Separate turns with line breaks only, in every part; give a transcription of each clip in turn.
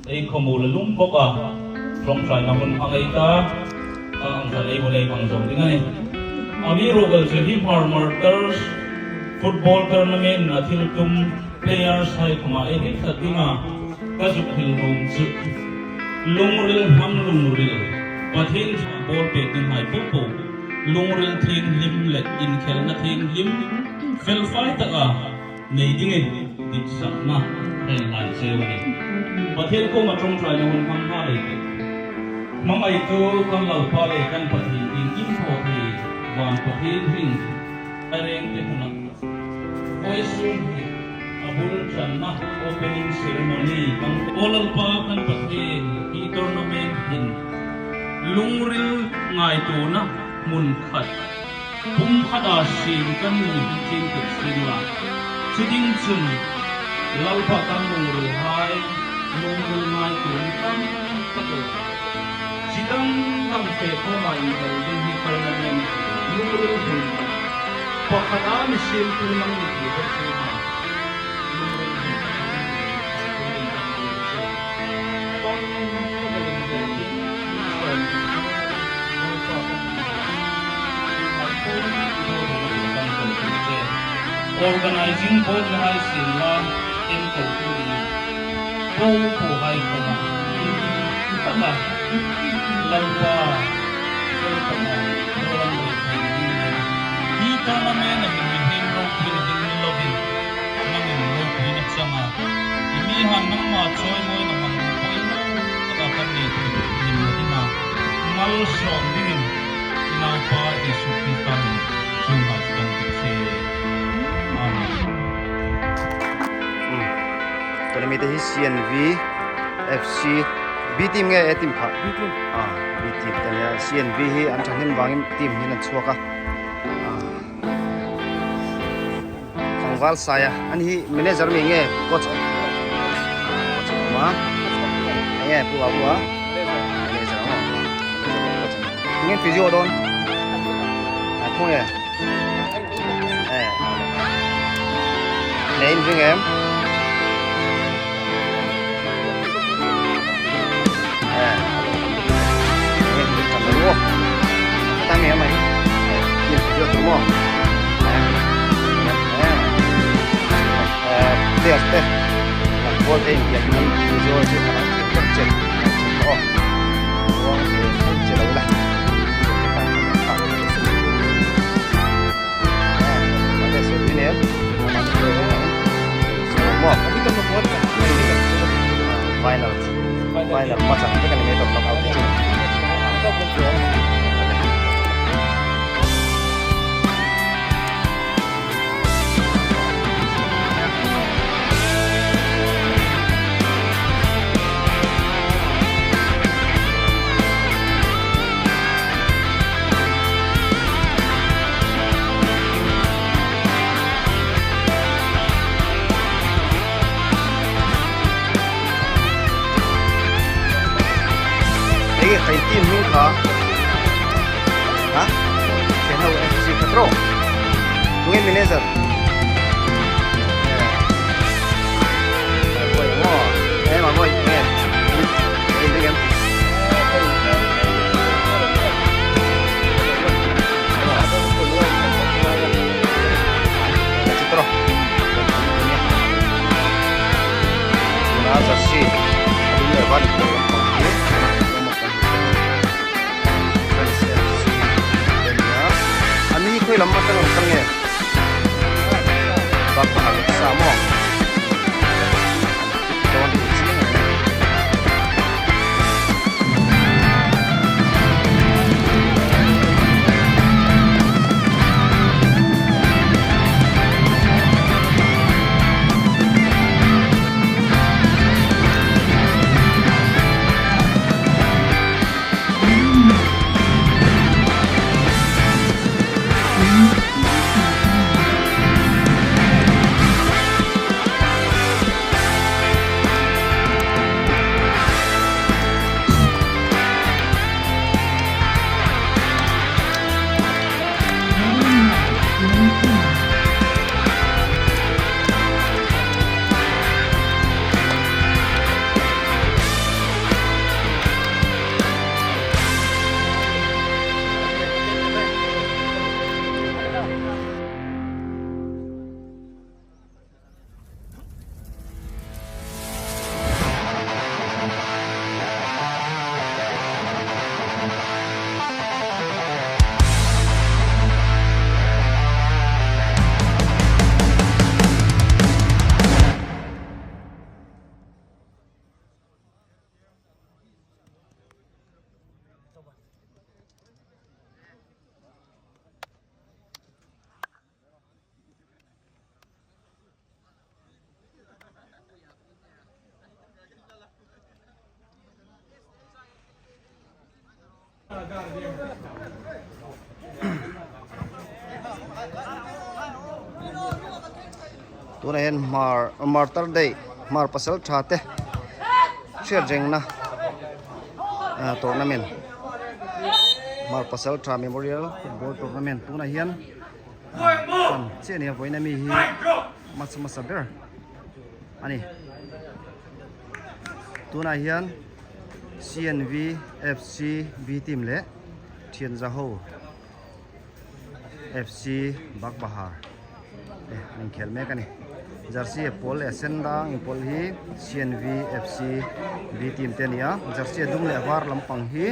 Ei khawmu la lum bawk a, tawngtaina hun a ngei ta a ang khan ei hun ei hmang zawng ding a ni. A mi ruhbel chu hi Hmar Martyrs Football Tournament a thil tum players hai khumah ei hlim that ding a, ka zuk hil rum chu lungril hnam lungril Pathian ball pek ding hai po po lungril thianghlim leh inkhelna thianghlim felfai taka Nei dingin dikzahna heng hlan cheu a ni. Pathian kawng a tawngtaina hun hmang hma lei teh. Hmangaitu kan Lalpa leh kan Pathian engkim pawh thei van Pathian hring a reng te hunah Vawisum hi a bul tanna opening ceremony hmang te. Aw Lalpa kan Pathian hi tournament hin lungril ngaituna hmun khat. Pum khat ah sin kan ni hi chin tuk sin la, chuding chun Lalpa kan lungrul hai lungrul ngai tur ni tam tak lo. Chi dang dang fe khawm ah inhel ding hi tournament lungrul hmun khat pakhat ah misiam tu nang ni ti bawk si hna lungrul hmun khat ah kan ni thei turin kan dil che. Tong tak a inhel ding sawm hnih Lalpa kan Organizing board na hai sin la enkawl tu dingin bo pawh hai khawma engkim taka Lalpa fel taka rawng rel thei ding leh hi tournament a hin mihring ropuina ding ni lovin nangin ropuina changa i mi han nangmah chawimawina hmanrua pawimawh taka kan nei thei lim la dinga Malsawm dingin i naupa Isu Krista min chungah chu kan ti che. Amen.
Tuna mite hi CNV FC B team nge A team kha? B team. Ah, B team te nia. CNV hi an thahnem vangin team hian an chhuak a. Ah. Tlangval Saia ani hi manager mi nge coach coach a awm a enge pu babu a manager a awm coach nge physio dawn a khaw nge eh nei in ring em eh nge in tam lo ta nge mai eh physio tu mo players te an ball te inbiak nan physio chu an ang thei vek che an thin tawh aw ruang ve mai che lo ila final final match ang te kan nei tawh knockout te chu. Enge kai team hming kha ha thian ho FC kha trawh tunge manager An hi khawi lam atang ang kal nge bakpahal sa maw an fit dawn tih chiang ang. Tunah hian hmar martar day hmar pasal tha te hriat rengna ah tournament hmar pasal tha memorial football tournament tunah hian ah chiah a ni a vawiin ami hi hmasa hmasa ber a ni tunah hian C N V F C B team leh Thianzaho F C Bagbahar te an inkhel mek a ni jersey a pawl leh a sen dang inpawlh hi C N V F C B team te a ni a jersey a dum leh a var lampang hi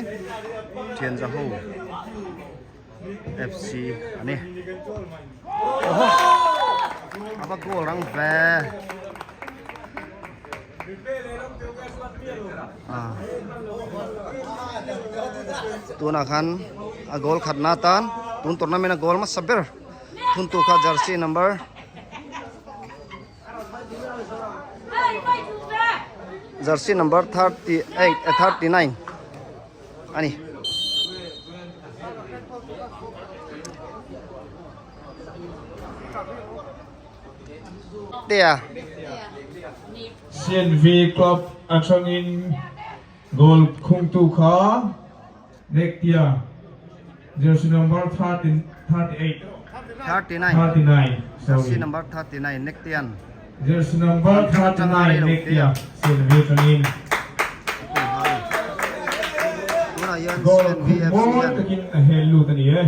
Thianzaho F C a ni awhaw a va goal rang ve tunah khan a goal khatna atan tun tournament a goal hmasa ber thuntu kha jersey number jersey number 38 39 a ni. Tea.
CNV Club atangin goal khungtu kha Nektia jersey number 38
39
39
jersey number 39 Nektian
jersey number 39 Nektia CNV atangin goal khung mawi takin a hel lut a ni e.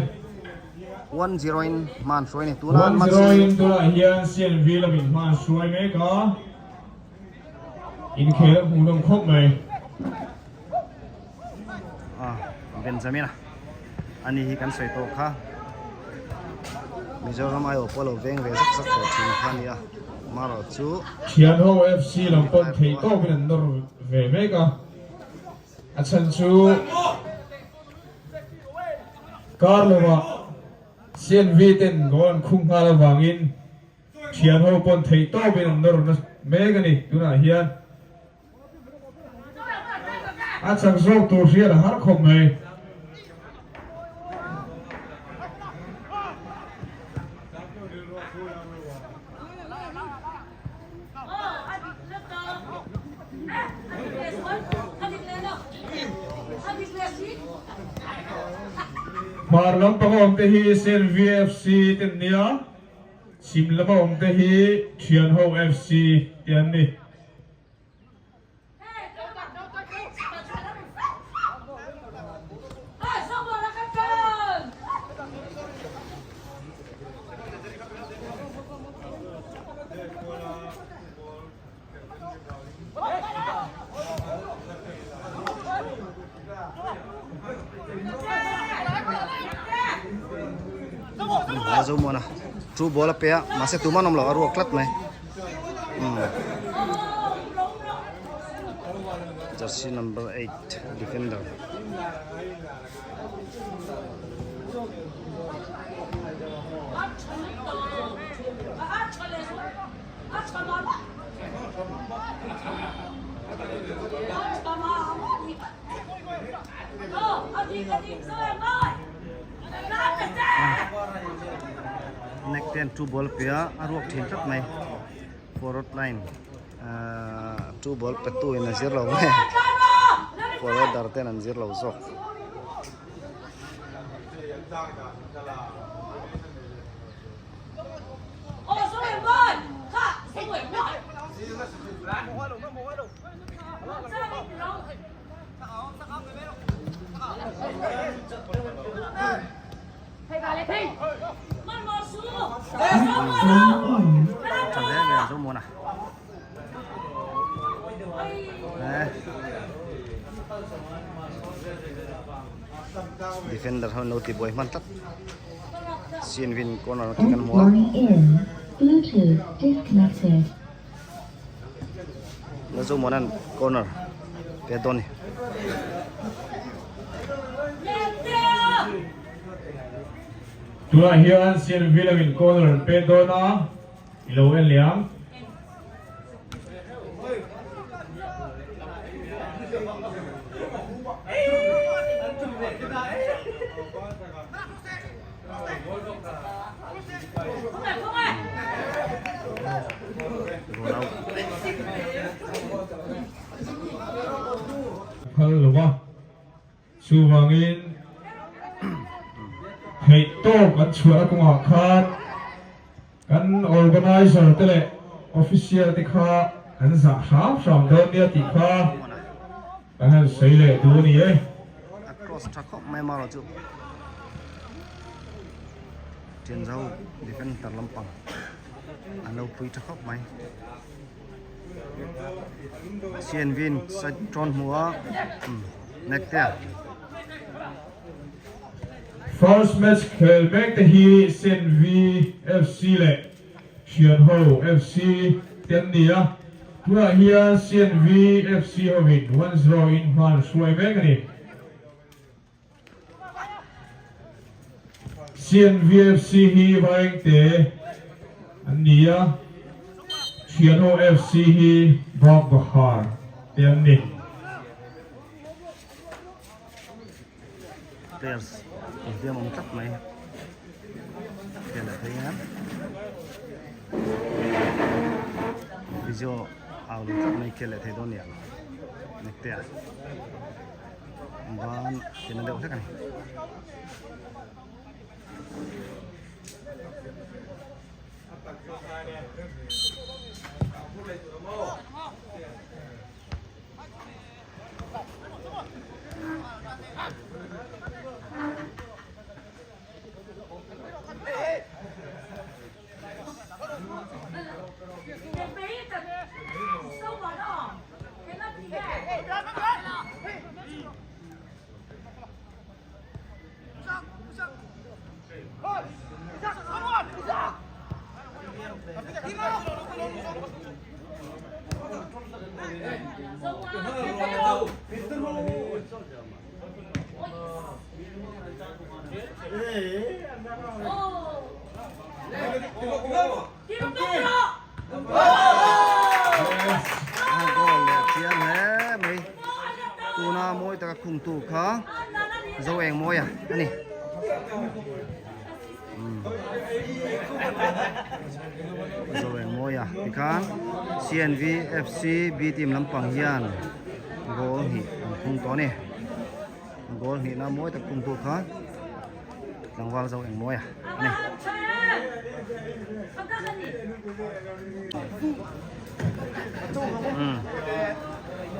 1-0 in hman hruai a ni. Tuna an
match hi. 1-0 in tunah hian CNV lamin hman hruai mek a, inkhel a hmuhnawm khawp mai.
Ah, Benjamin a ani hi kan sawi tawh kha. Mizoram aiawh pawh lo veng ve zak zak tawh thin kha a ni a, marawh chu.
Thianho FC lam pawn theih tawkin an nawr ve mek a. A chhan chu kar lovah CNV ten goal an khung nghal avangin thian ho pawn theih tawpin an nawr na mek a ni. Tunah hian a chak zawk tur hriat a har khawp mai. Hmar lampanga awmte hi CNVFC te an nia, chhim lama awmte hi Thianho FC te an ni.
Zomuana chu ball a pe a mahse tumah an awm lo a ruak tlat mai jersey number 8 defender Neck ten two ball pe a a ruak thin tlat mai forward line ahh two ball pe tu in a zir lo nge forwarder ten an zir lo zawk. Defender ho an lo ti buai hman tlat. Sinvin corner khi kan hmu a. Lazomuana'n corner pe dawn a ni.
Tunah hian Sinvin lamin corner an pe dawn a, i lo en leh ang.
Goal out.
Phal lo va, chuvangin theihtawp an chhuahna kawngah khan kan organizer te leh official te kha an zah hram hram dawn nia tih kha kan han sawi leh duh a ni e.
A cross tha khawp mai marawh chu Tianzau defender lampang an lo pui tha khawp mai. CNV in side tawn hmu a nek te a.
First match khel mek te hi CNV FC leh Thianho FC te an ni a, tunah hian CNV FC hovin 1-0 in hman hruai mek a ni. CNVFC hi Vaengte an ni a, Thianho FC hi Bagbahar te an ni.
Players inhliam awm tlat mai khel leh phei hian physio au lo tlat mai khel leh thei dawn ni ang Nektea. Ban tina deuh hlek a ni. Goal leh chiang hle mai tuna mawi taka khungtu kha zo eng mawi a ani zo eng mawi a tikhan CNV FC B team lampang hian goal hnih an khung tawh a ni goal hnihna mawi tak khungtu kha. Tlangval zo eng mawi a ani.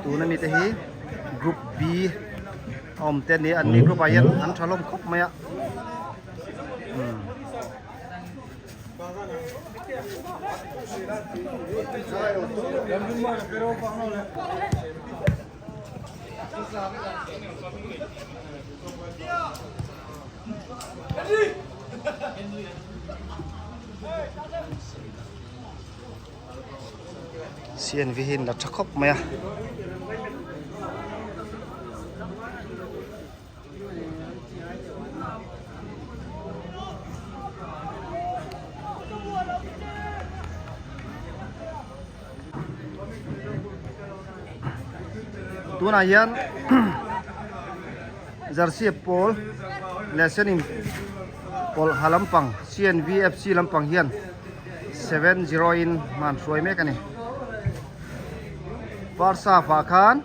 Tuna mi te hi group B a awm te ani an ni group ah hian an tha hlawm khawp mai a. CNV hi an la tha khawp mai a. Tunah hian jersey pawl leh senin pawlh ha lampang CNVFC lampang hian 7-0 in hman hruai mek a ni. First half ah khan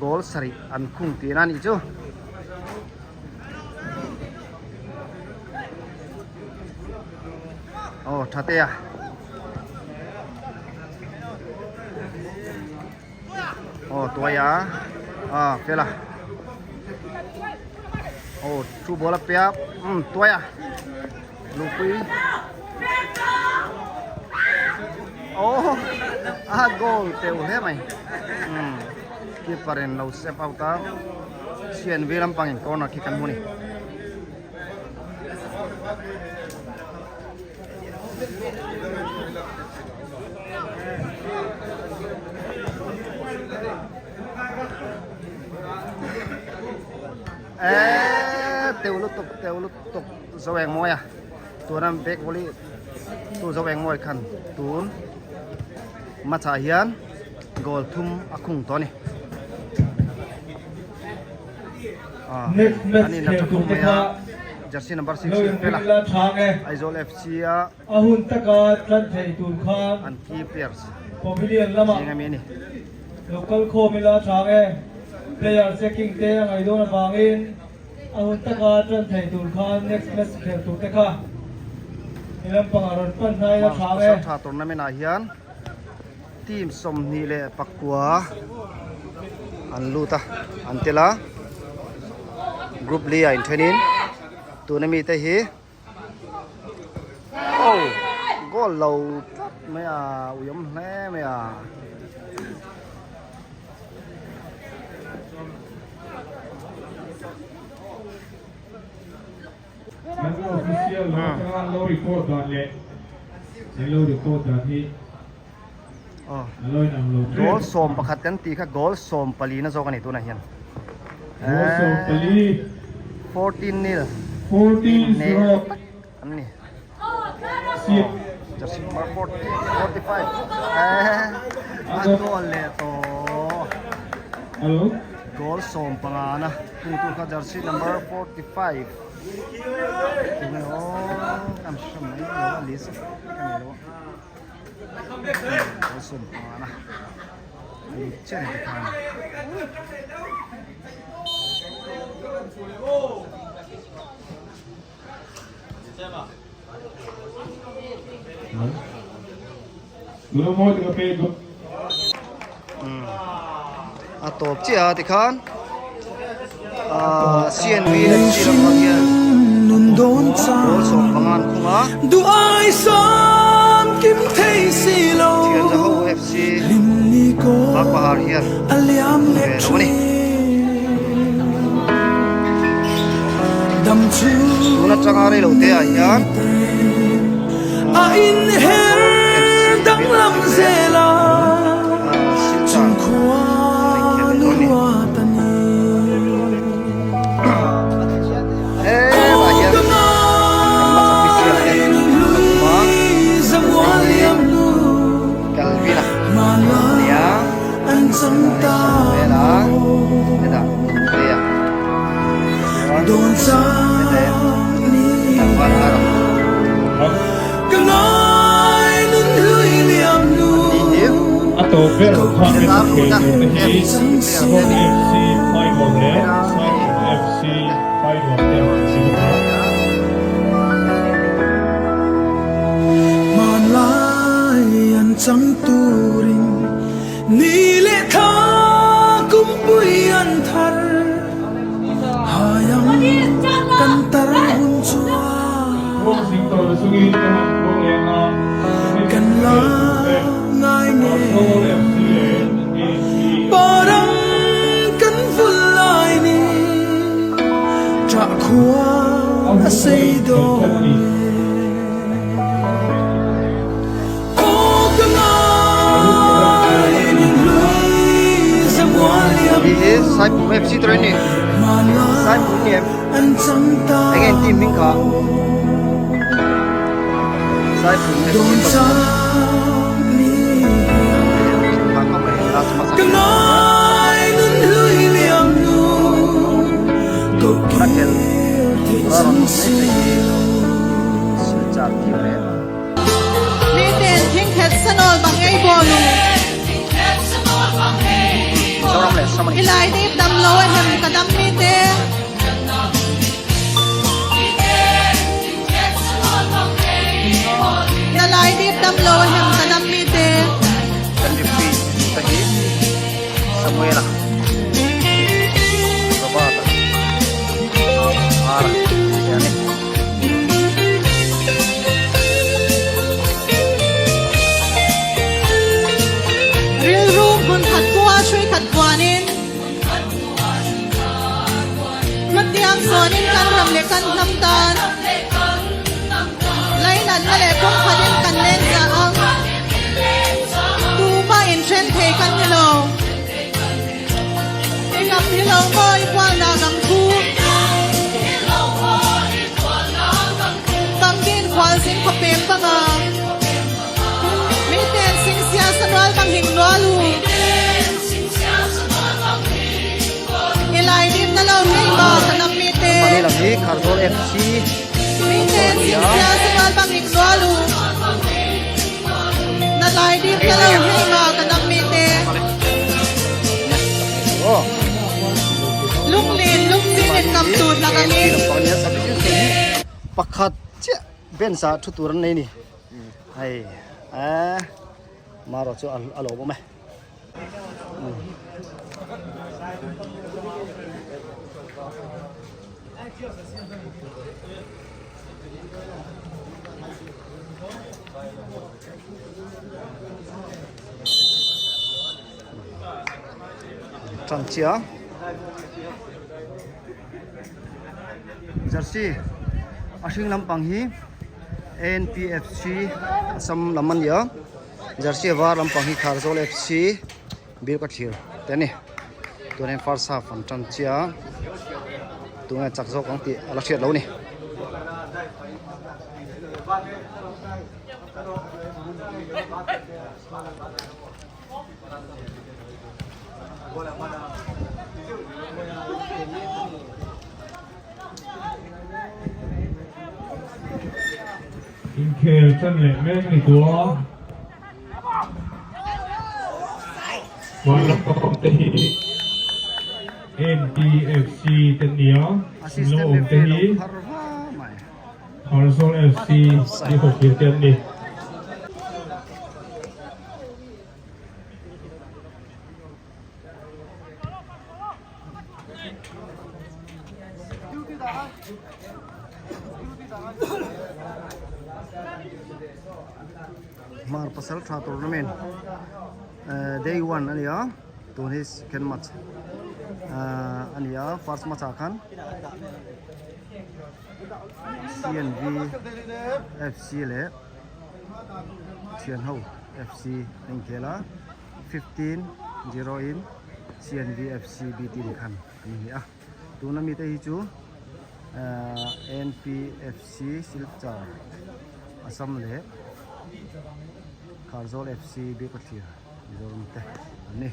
goal sarih an khung tihna a nih chu. Aw tha te a. Aw tuai a. A fel a. Aw thu ball a pe a. Um tuai a. Lupui. Aw a goal teuh hle mai. Um keeper in lo step out a. CNV lampangin corner khi kan hmu ni. Eee teu lutuk teu lutuk zo eng mawi a tuna back volley tu zo eng mawi khan tun match ah hian goal thum a khung tawh a ni.
Next match
An in a
khel
tha
tur
khawp
te
mai
kha
a, jersey number
lo
6
in
fela
ring ila chang e.
Aizawl FC a
A hun taka tlan thei tur khan
an key players
pavilion lamah
zing ami a ni.
lo kal khawm ila chang e. Player checking te a ngaih dawn avangin a hun taka tlan thei tur khan next match khel tur te kha he lampangah rawn pan hnai ila chang e.
Pasal tha tournament ah hian team 29 an lut a, an tel a, group li ah inthenin tuna mite hi oh goal lo tlat mai a ui awm hle mai a.
Kan official lam atanga an lo record dan leh an lo record dan hi a lo inang lo ṭep.
Goal 11 kan tih kha goal 14 na zawk a ni tunah hian.
Goal 14.
14 nil.
14 zero.
An ni.
Sip.
Jersey number 40, 45. Eh, a goal leh tawh.
Hello.
Goal 15 na kungtu kha jersey number 45. Tunge aw kam hre mai lo a list ka nei lo a. Goal 15 na. A lut chiah ni tikhan. A tawp chiah a tikhan ahh CNB FC lamah hian goal 15 an khung a Thianzaho FC Bakpahar hian ve lo a ni. Tun atanga rei lo te ah hian Silchar an inkhel leh dawn a ni. Hetlai hian kan match official te an awm a, hei hi Calvin-a a ni a. Hetah Samuel-a hetah Tea chuan hete tlangval a rawn ni hi
A tawp ber khan min thei tur te hi Sport FC Phailawm leh Saipum FC Phailawm te an si bawk a.
Ni leh thla kumpui an thar hai ang kan tar hun chuan kan la ngai nge parang kan vul lai ni ṭah khua a sei dawn e.
Hi hi Saipum FC tur a ni Saipum ni em eng nge team hming kha Saipum FC Silchar team leh.
Miten thingkhet sanawl bang ei bawl u.
Mizoram leh Assam a ni.
I lai dip dam lo a hem ka dam mi te. Na lai dip dam lo a hem ka dam mi te.
Kan referee te hi Samuela Robert-a Ara te a ni.
Rilru hmun khat kua hrui khat puanin Hmatiang sawnin kan ram leh kan hnam tan Lainatna leh pumkhatin kan len zah ang Tumah inthen thei kan ni lo. I ngam hi lo maw i kualnak ang thu? Bangin khualzing khuapem banga Miten singsia sanual bang hing nual u. I lai dim na lo ngei ma.
Kharzawl FC
Mi ten thingsial sanol bang ing nual u. Na lai dim ta lo hei ma ka dam mi te. Lunglin lungchin in kam tut la ka ngin.
Pakhat chiah bench ah thu tur an nei ni hei eh marawh chu a lo awm e. Tan chiah jersey a hring lampang hi N_P_F_C Assam lam a ni a. Jersey var lampang hi Kharzawl FC bil ka thlir te a ni tuanin first half an tan chiah a tunge chak zawk ang tih a la hriat lo a ni.
Inkhel chan leh mek ni tawh a. Vanram te hi MPFC te nia an lo awm te hi Kharzawl FC ni hawkir te an ni.
Hmar pasal tha tournament day one a ni a tun hi second match a ni a first match ah khan C N V F C leh thianho F C a inkhel a. 15 zero in CNVFC B team khan an ni a tuna mite hi chu NPFC Silchar Assam leh Kharzawl FC Bikathlir Mizoram te an ni.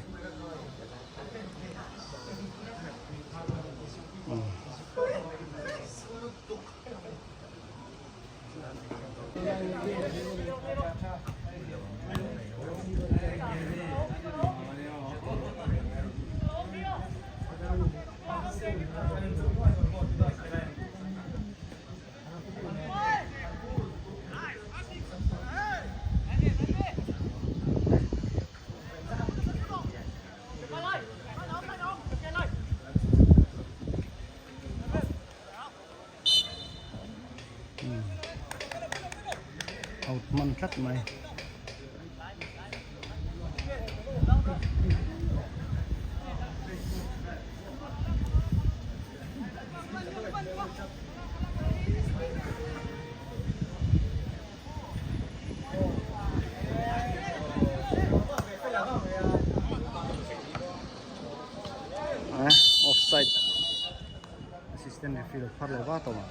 Out hman tlat mai. Offside. Assistant referee lo phar leh va tawh a.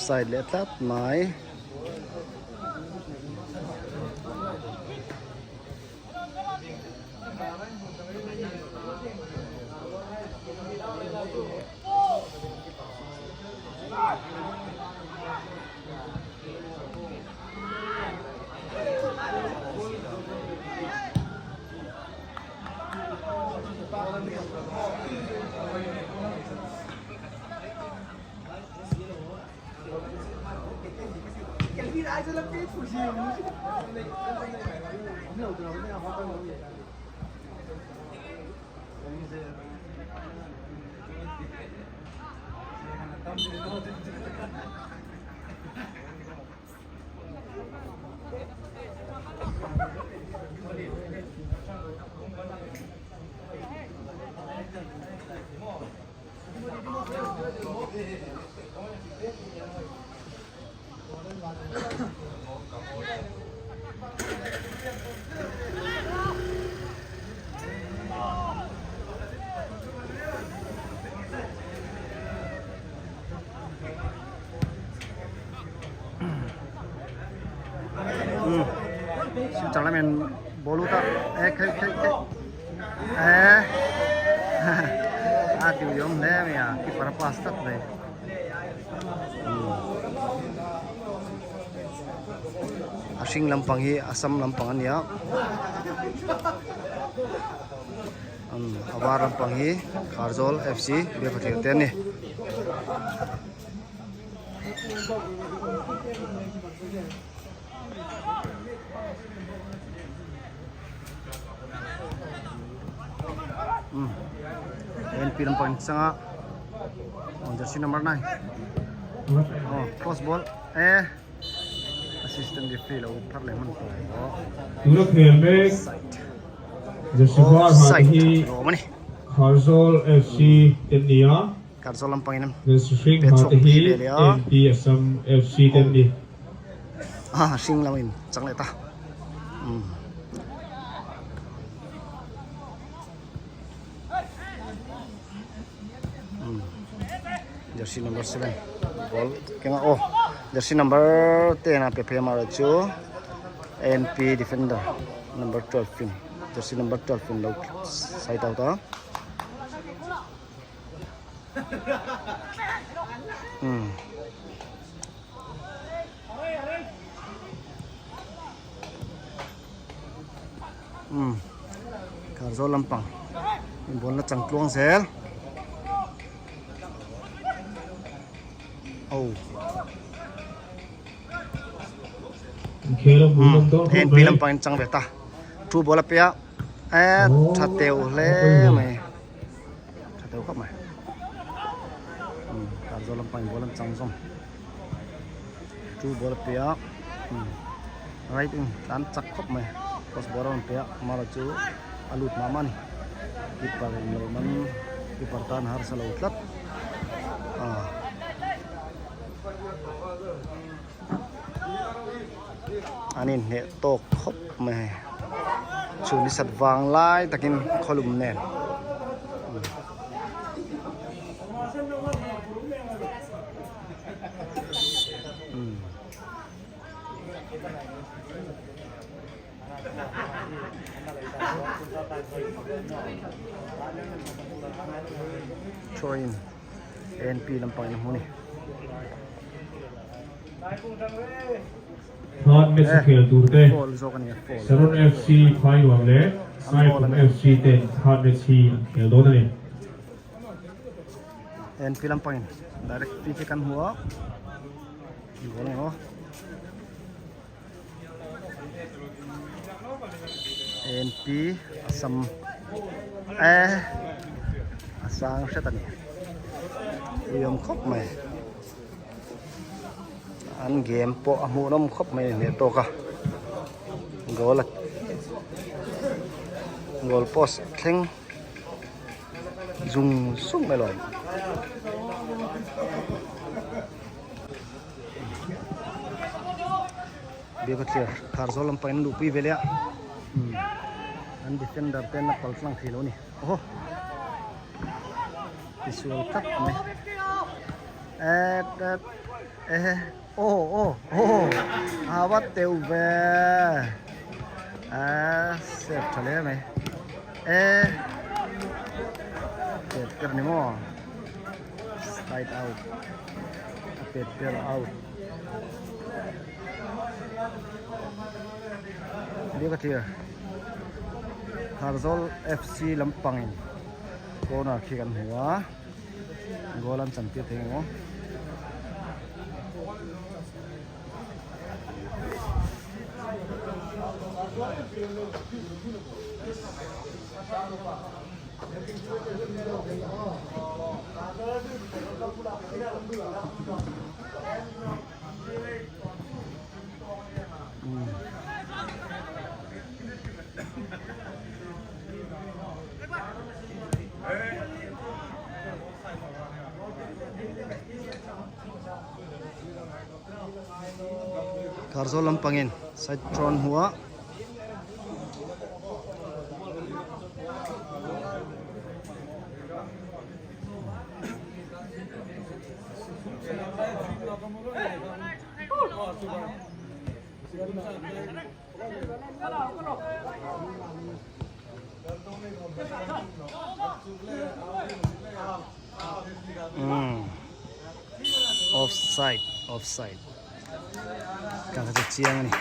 Offside leh tlat mai. Silchar lamin ball lut a e khei khei khei e a ti awm hle mai a keeper a pass tlat mai a hring lampang hi a sam lampang a ni a a var lampang hi Kharzawl F C Biakkhawthlir te an ni. N P lampang changa oh jersey number 9 oh cross ball eh assistant referee lo phar leh hman tawh
Tuna khel mek jersey var ha te hi Kharzawl F C te an ni a.
Kharzawl lampangin an
Jersey hring
pet
ha
chhuak
te
phei
hi
ve leh a.
N P Assam F C te an ni.
Ah hring lamin chang leh ta. Umm. Umm. Jersey number 7 ball kenga oh jersey number 10 a pe phei amah erawh chu N P defender number 12 in jersey number 12 in lo side out a. Umm. Umm. Kharzawl lampang inbualna changtluang zel. Oh. Umm. N P lampang in chang ve ta. Two ball a pe a. Eh tha teuh hle mai. Tha deuh khawp mai umm tar zawl lampang in ball an chang zawng two ball a pe a umm right in tlan chak khawp mai cross ball a rawn pe a amaherawh chu a lut mah mah a ni keeper in lo man keeper tan harsa lo tlat ah. An inhneh tawk khawp mai hei chhun ni sat vang lai takin khawlum nen Throwing A N P lampang in a hmu a ni.
Third match a khel tur te Saron FC Phainuam leh Saiphung FC ten third match hi an khel dawn a ni.
NP lampangin direct free kick an hmu a goal ang aw NP Assam eh a sang hret a ni ui awm khawp mai. An game pawh a hmuhnawm khawp mai a ni tawk a goal a goal post thleng zung zung mai lo biak a clear khar zawl lampang in luhpui ve leh a an defender te an la pal tlang thei lo a ni aw tisual tlat mai. Et et e aw aw aw a va teuh ve a save tha hle mai e pet ber ni maw slide out a pet ber out biak a clear Kharzawl F_C lampangin corner khi kan hmu a. Goal an chan tir thei ang aw. Kharzawl lampangin side throw an hmu a. Offside offside ka hre chiang a ni.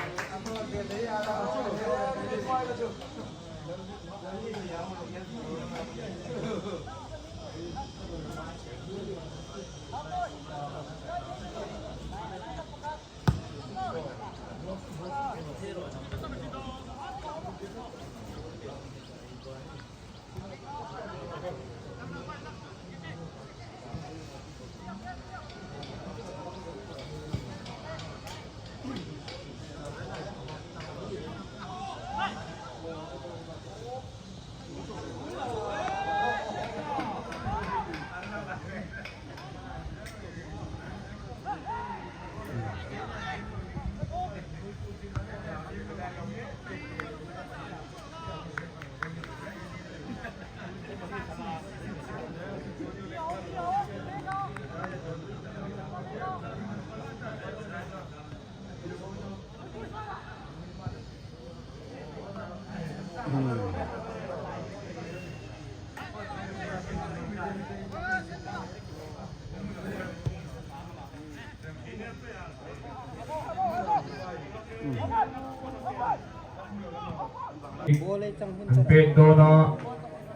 An pek dawn a,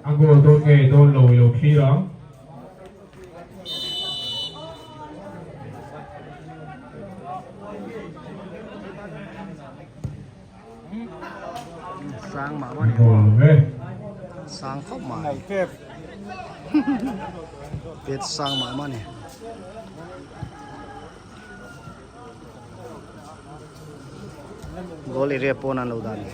a goal dawn nge dawn lo i lo thlir ang.
Sang mah mah ni
Goal ve.
Sang khawp mai. Pet sang mah mah ni. Goal area pawn an lo dan ni.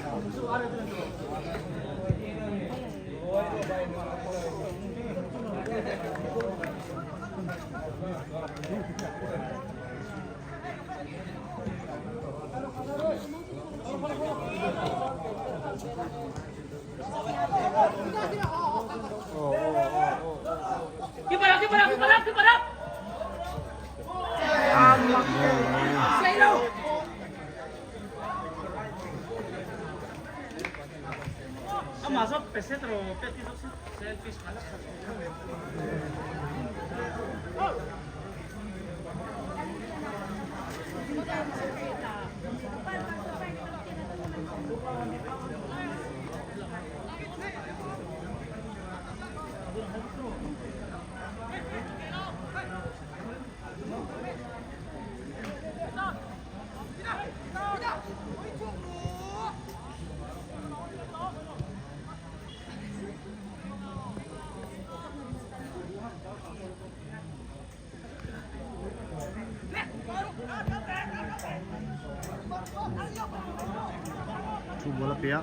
Thu ball a pe a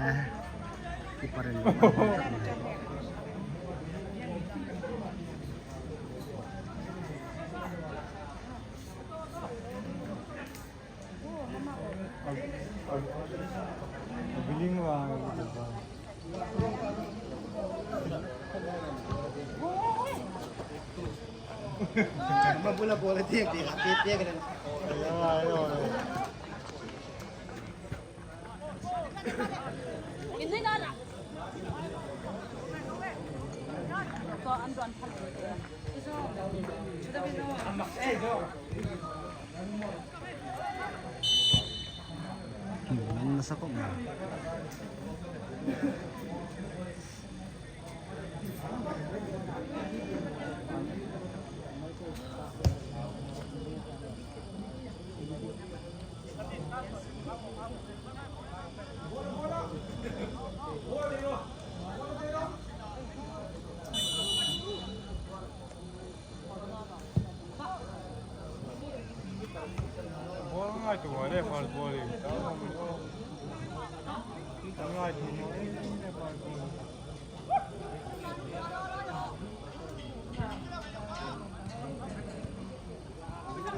eh keeper in Nasa khawp mai.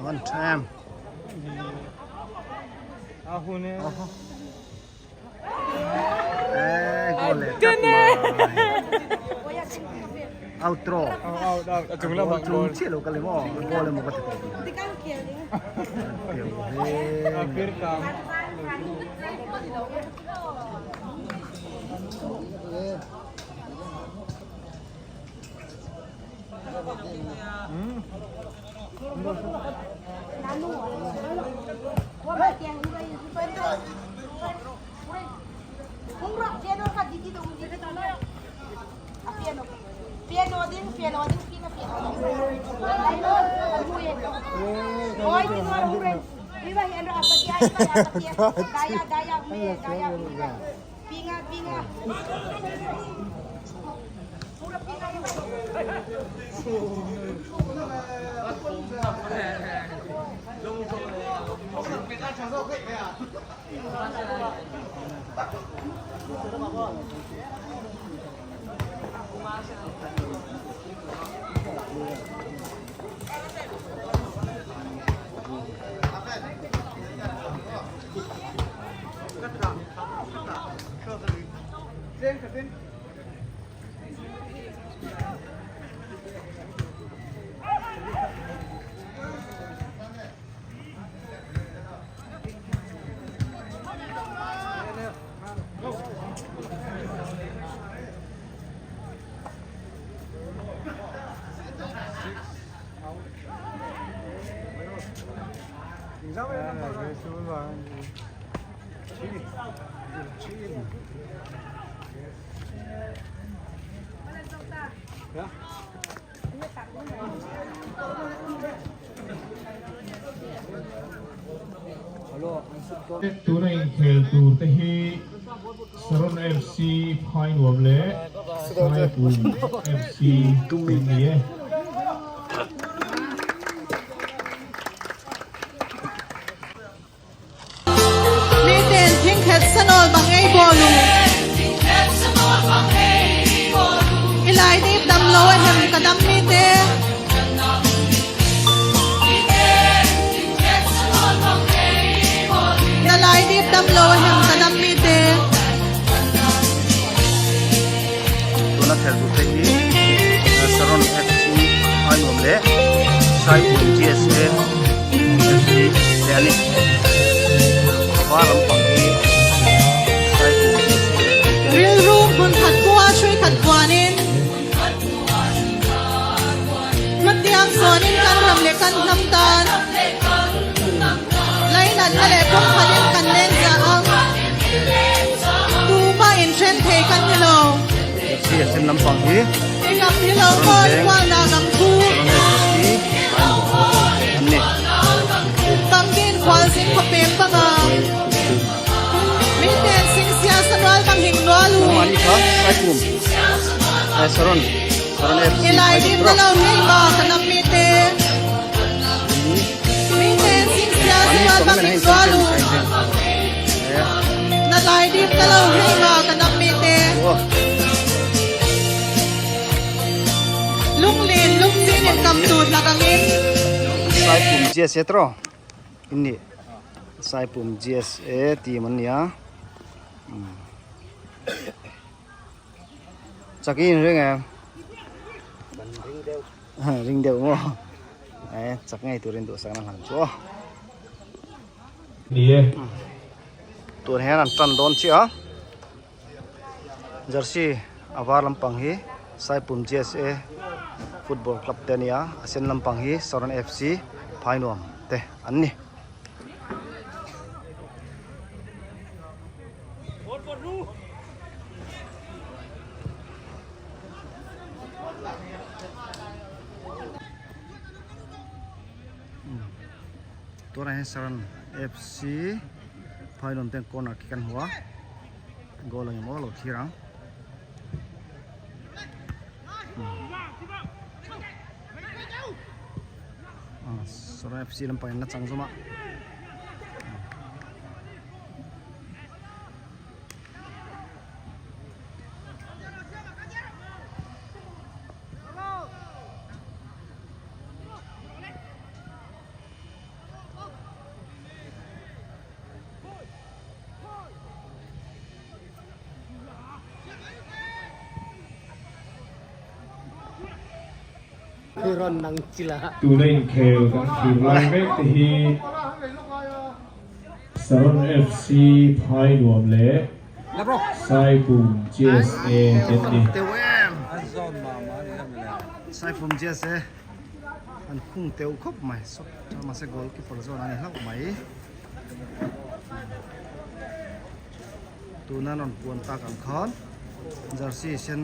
One time. Eh, goal leh tlat mai. Outro. Goal chung chiah lo ka lem aw. Goal emaw ka ti tawh bik. Teu he.
Tuna inkhel tur te hi Saron FC Phainuam leh Saipum FC an ni e.
Miten thingkhet sanawl bang ei bawl u. I lai dip dam lo a hem ka dam mi te. Na lai dip dam lo a hem ka dam mi te.
Tuna khelh tur te hi Saron FC Ainuam leh Saipum GSA FC te a ni. A var lampang hi Saipum GSA te a ni.
Rilru hmun khat pua hrui khat puanin Hmatiang sawnin kan ram leh kan hnam tan Lainatna leh pumkhatin kan len zah ang. Tumah inthen thei kan ni lo.
Jersey a sen lampang hi
I ngam hi lo maw i kualnak lam thu.
Saron FC an ni.
Pangdin khualzing khuapem banga Miten sing sia sanual bang hing nual u.
Mani kha Saipum Saron Saron FC
I lai dim na lo hei ma ka nam mi te. Na lai dim ka lo hei ma ka nam mi te. Lunglin lungchin in kam tut na kangin.
Saipum GSA tro inni Saipum GSA team an nia chaki in ring em ring deuh ring deuh maw. Eh chak ngei turin duhsakna hlan chu aw.
Ni e.
Tun hian an tan dawn chiah a. Jersey a var lampang hi Saipum GSA Football Club te a ni a, a sen lampang hi Saron FC Phainuam te an ni. Tunah hian Saran FC Phailawn ten corner khi kan hmu a goal ang emaw lo thlir ang Saran FC lampang in la chang zawm a.
Tuna inkhel kan thlir lai mek te hi Saron FC phai nuam leh Saipum GSA te an ni.
Saipum GSA an khung teuh khawp mai sawp tha mahse goalkeeper zawn a ni hlauh mai tuna rawn puan tak ang khan jersey sen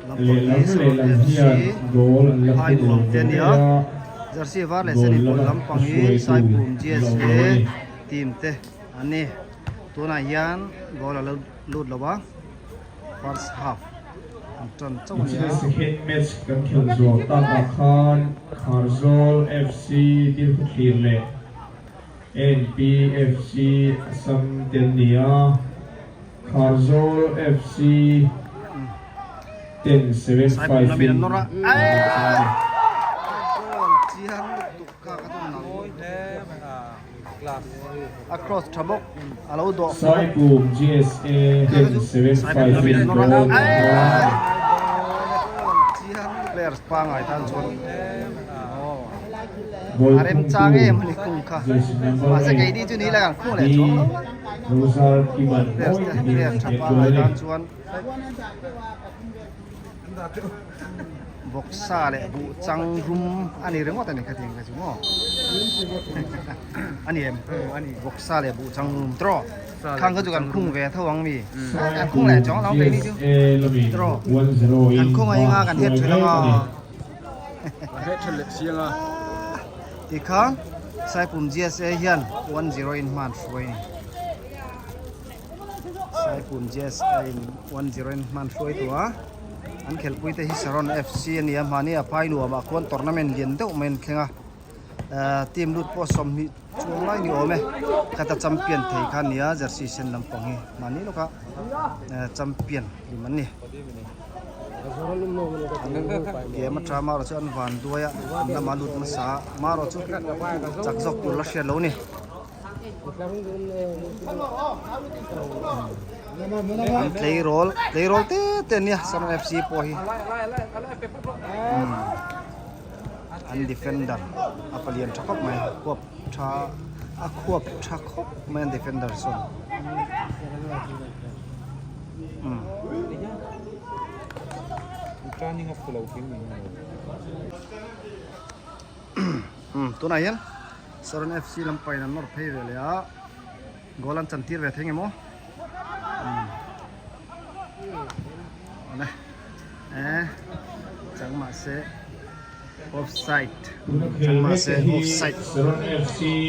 lampang hi Saron FC phai nuam te a ni a jersey var leh sen inpawlh lampang hi Saipum GSA team te an ni tunah hian goal a lo lut lo a. First half an tan chauh a ni a.
Second match kan khelh zawh takah khan Kharzawl FC Dilkhawthlir leh NPFC Assam te an ni a, Kharzawl FC ten 7-5 in an la chang a ni. Saipum GSA ten 7-5 in goal an hmang a ni. Goal khungtu jersey number 8 D Rozar Kiman mawi takin a pet goal a ni.
Vawksa leh buh chang rum a ni ringawt a ni khatiang kha chu maw a ni em vawksa leh buh chang rum tawh khang kha chu kan khung ve tho ang mi kan khung leh chuang lo keini chu tawh kan khung a inga kan het thin anga tikhan Saipum GSA hian 1-0 in hman hruai a ni. Saipum GSA in 1-0 in hman hruai tu a an khelhpui te hi Saron FC a ni a mahni a phai nuam ah khuan tournament lian deuh mai an thleng a ehh team lut pawh 20 chuang lai ni awm e khata champion thei kha a ni a jersey sen lampang hi mahni lawka ehh champion hlim an ni game a tha marawh chu an van duai a an lama lut hmasa a marawh chu chak zawk tur la hriat lo a ni. An tleirawl tleirawl te te ania Saron FC pawh hi an defender a palian tha khawp mai khuap tha a khuap tha khawp mai an defender sawn tunah hian Saron FC lampangin an nawr phei ve leh a goal an chan tir ve thei nge maw awle eh chang mahse offside chang mahse offside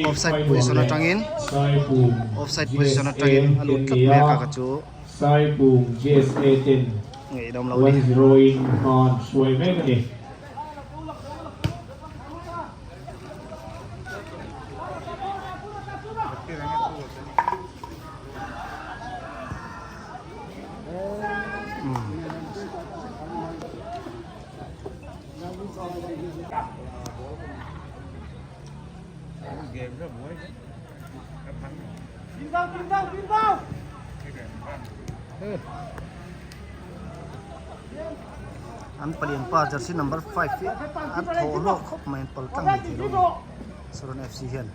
offside position atangin offside position atangin a lut tlat mai a kha kha chu
Saipum GSA ten
ngeihdawm lo a ni.
1-0 in hman hruai mek a ni.
An palian pa jersey number 5 hi a thaw hlawk khawp mai an pal tlang mai thei lo a ni Saron FC hian.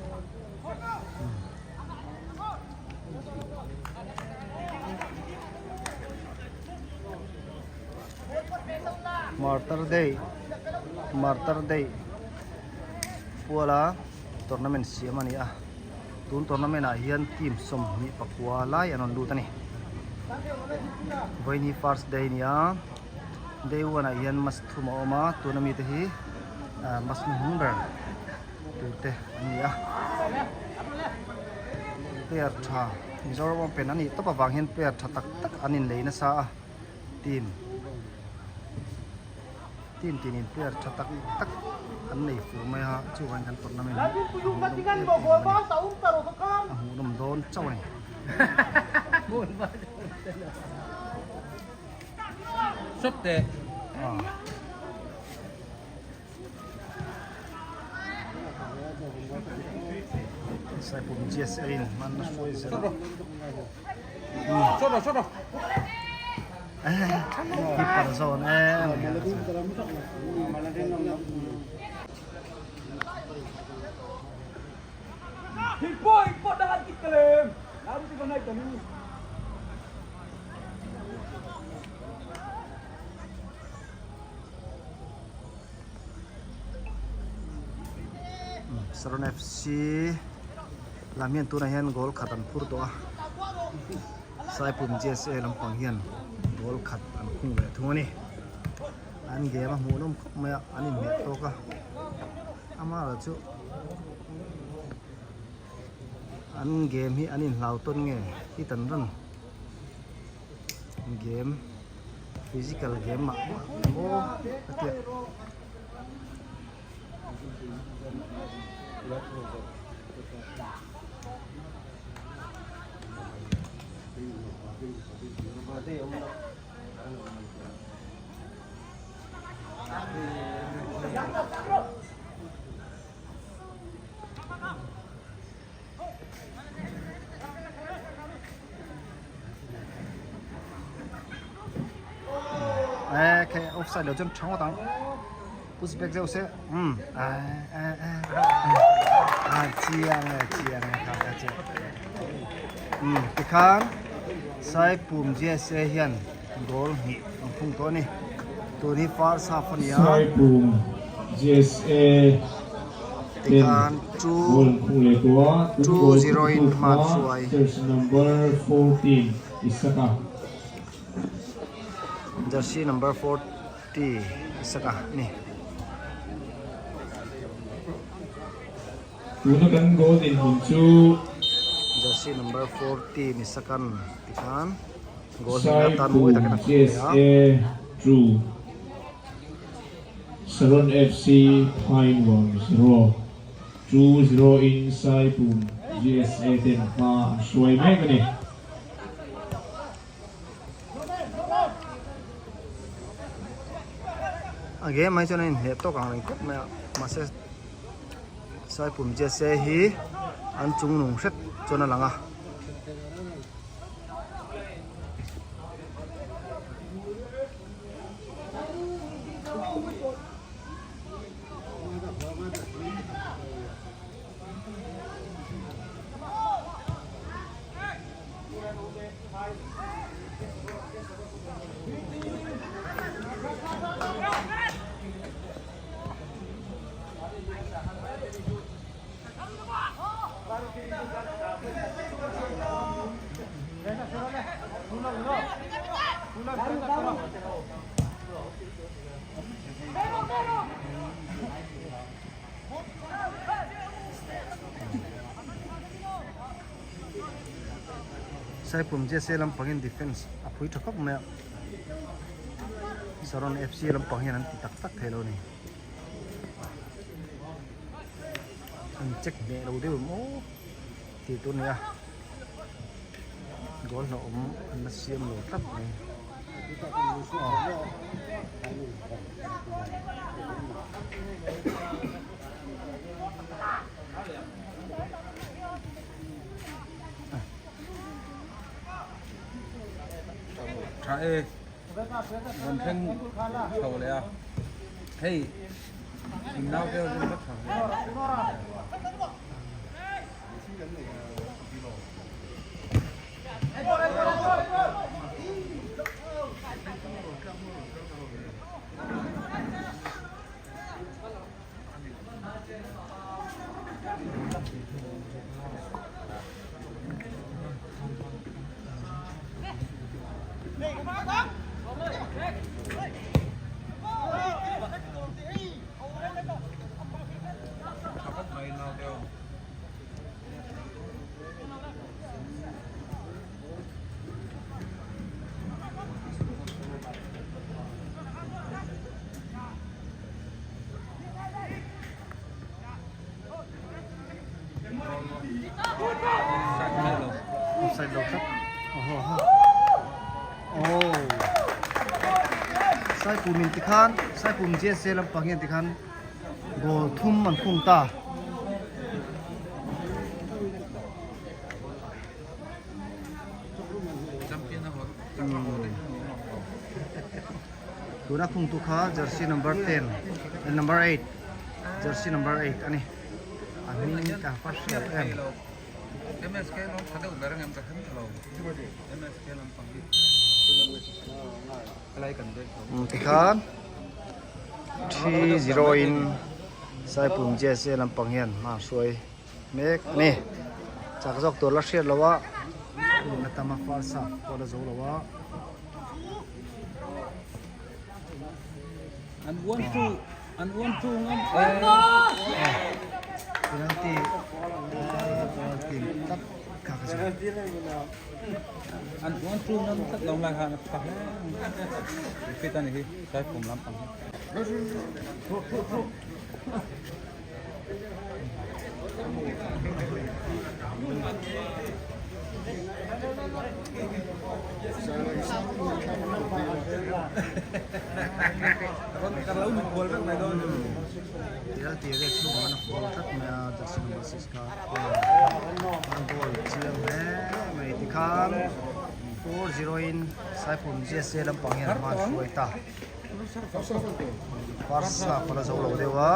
Martyr Day Martyr Day puala tournament siam a ni a tun tournament ah hian team 24 lai an rawn lut a ni vawiin hi first day a ni a day one ah hian match thum a awm a tuna mite hi ah match hnuhnung ber tur te an ni a player tha Mizoram open a nih tawp avang hian player tha tak tak an inlei nasa a team team tin in player tha tak tak an nei fur mai a chuvangin kan tournament hi a hmuhnawm dawn chauh a ni. Saipum GSA in hman a hruai zel a. Keeper zawn em Saron FC lam hian tunah hian goal khat an phur tawh a Saipum GSA lampang hian goal khat an khung leh thung a ni an game a hmuhnawm khawp mai a an inhmeh tawk a amaherawh chu an game hi an inhlau tawn nge hit an run game physical game mah mah maw a tia. Ê, cái offside lo chuan tha ngawt ang push back deuh se umm a a a a chiang e chiang e kha kha chiang umm tikhan Saipum GSA hian goal hnih an phung tawh a ni tun hi first half a ni a.
Saipum GSA
Tikhan 2 2 0 in hma an hruai. Jersey number 40 Isaka a ni.
Tuna kan goal dinhmun chu
Jersey number 14 Isakan tikhan goal hming atan mawi takin a khung leh a.
Saron FC Phainwang 0, 2 0 in Saipum GSA ten hma an hruai mek a ni.
A game ah hi chuan a inhneh tawk ang reng khawp mai a mahse Saipum GSA hi an chungnung hret chuan a lang a. Saipum GSA lampangin defence a phui tha khawp mai a Saron FC lampang hian an ti tak tak thei lo a ni. An check hneh lo deuh em aw tih tur a ni a goal hlauhawm an la siam lo tlat mai
Tha e. Rawn thleng chho leh a, hei in naute ho chu va tha hle.
Offside lo tlat. Oho ho. Oh. Saipum in tikhan Saipum JSA lampang hian tikhan goal thum an khung ta. Tuna khung tu kha jersey number 10 eh, number 8 jersey number 8 ani a hming ka fa hriat em
MSK lo tha deuh ber angem ka hem thalo MSK lampang hi helai kan vek
Tikhan 3-0 in Saipum JSA lampang hian hma hruai mek a ni. Chak zawk tur la hriat lo a, tuna tama first half pawh la zo lo a.
An uan tu an uan tu ngam
Penalty penalty tlat kha ka chu.
An uan tu ngam tlat lo lai khan a tha hle. Fit ani hi Saipum lampang hi.
Penalty area chhungah an a goal tlat mai a jersey number 6 kha an goal chiang hle mai tikhan 4-0 in Saipum GSA lampang hian a hman hruai ta. First half a la zo lo deuh a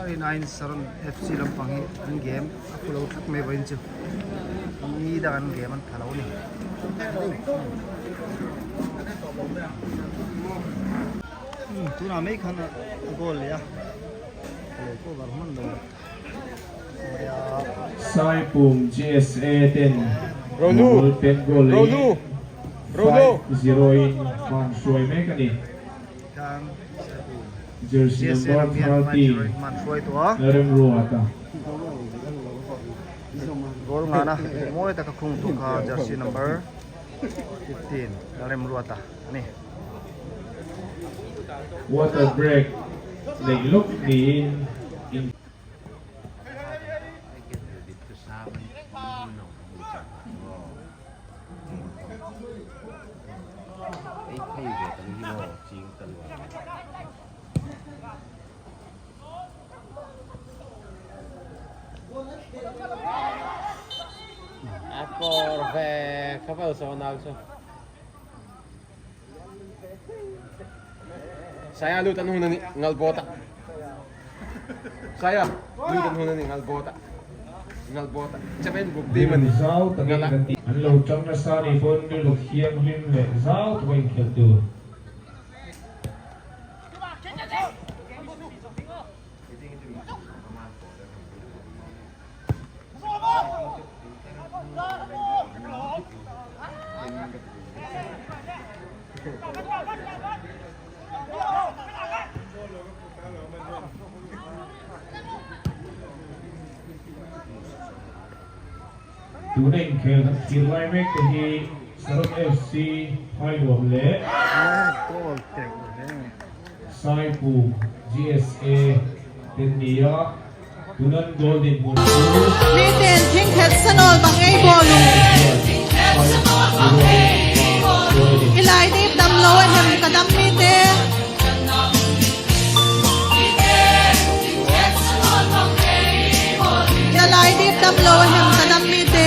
Rinaiin Saron FC lampang hi an game a phu lo tlat mai vawiin chu mi dang an game an pha lo a ni. Tunah mai khan a goal leh a ka lo cover hman lo mai a.
Saipum GSA ten goal pen goal leh 5-0 in hman hruai mek a ni. Jersey number 30 Lalremruata.
Goal ngana mawi taka khung tu kha jersey number 15 Lalremruata a ni.
Water break neih lawk niin in.
Saya lut an hun ani ngalbawt ah Saya lut an hun ani ngalbawt ah ngalbawt ah Chamen buk dim ani
Zau takin kan ti. An lo tang nasa ni pawn rilru thianghlim leh zau taka inkhelh tur. Tuna inkhel han thlir lai mek te hi Saron FC Phainuam leh Saipu GSA te an ni a. Tunan goal dinhmun chu
Miten thingkhet sanawl bang ei bawl u. I lai dip dam lo a hem ka dam mi te. Na lai dip dam lo a hem ka dam mi te.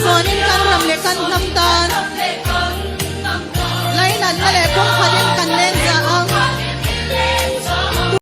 Sawnin kan ram leh kan hnam tan. Lainatna leh.